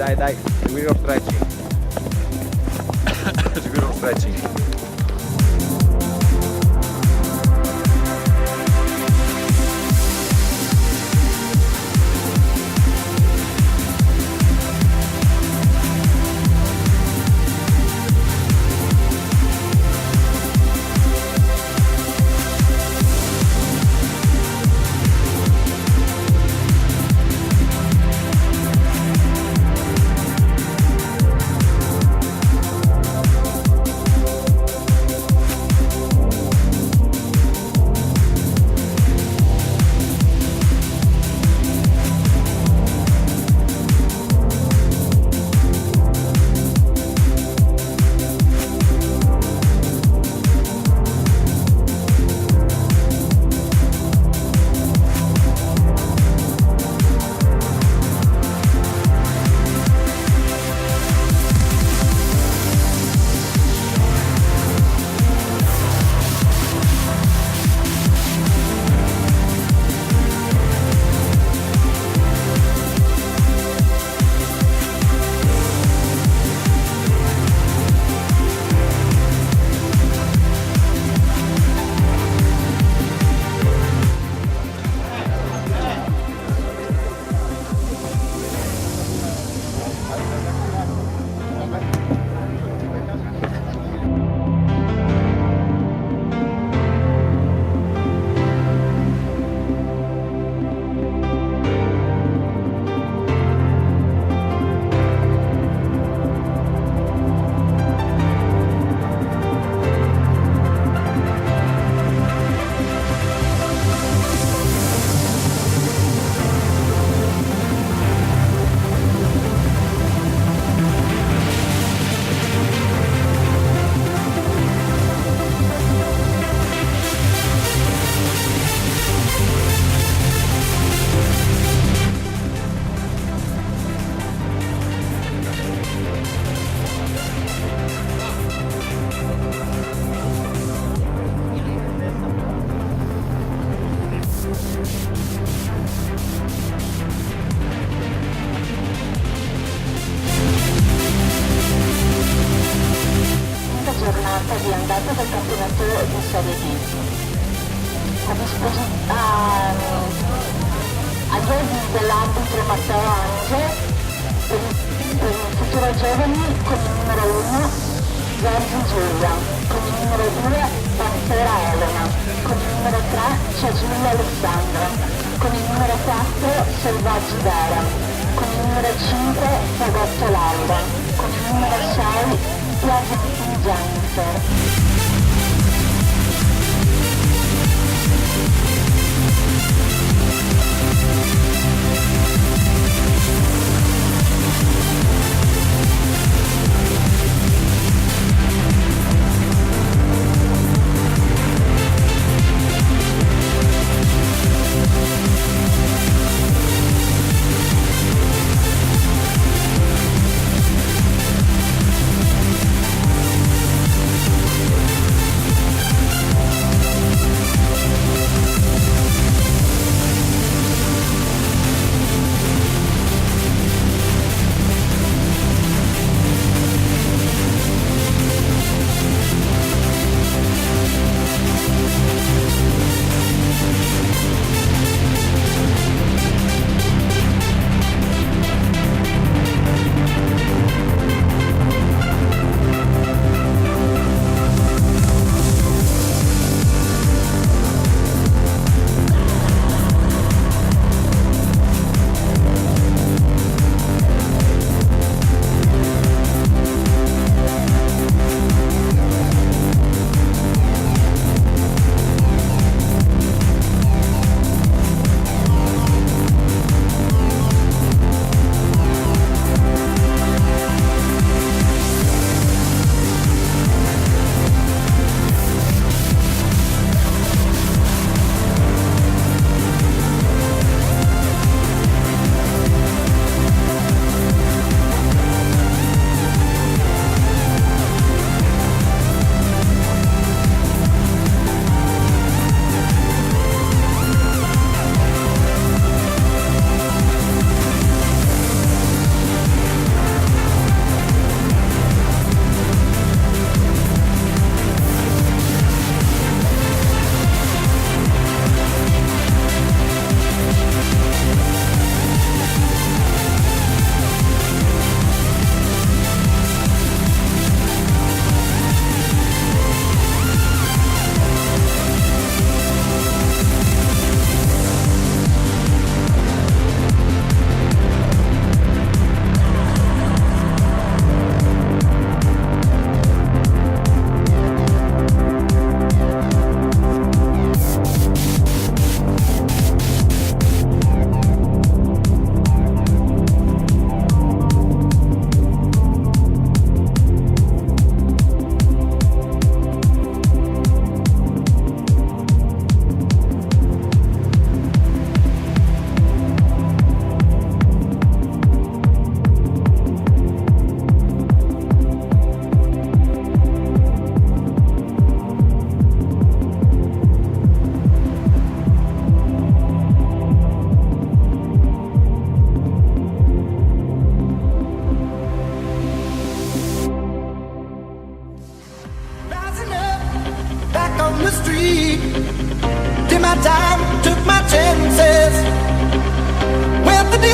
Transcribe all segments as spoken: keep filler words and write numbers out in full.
Dai, dai, seguire lo stretching. Seguire lo stretching. Quinta giornata di andata del campionato di Serie D. A disposi-, a, agli ordini dell'arbitro Matteo Ange, per i, per i futuro giovani, con il numero uno Giorgi Giulia, con il numero due Pantera Elena, con il numero tre Ciagiulla Alessandra, con il numero quattro Selvaggi Dara, con il numero cinque Fagotto Laura, con il numero sei Piacentin Jennifer.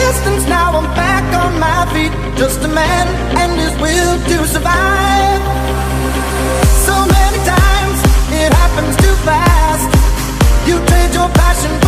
Distance, now I'm back on my feet. Just a man and his will to survive. So many times it happens too fast. You trade your passion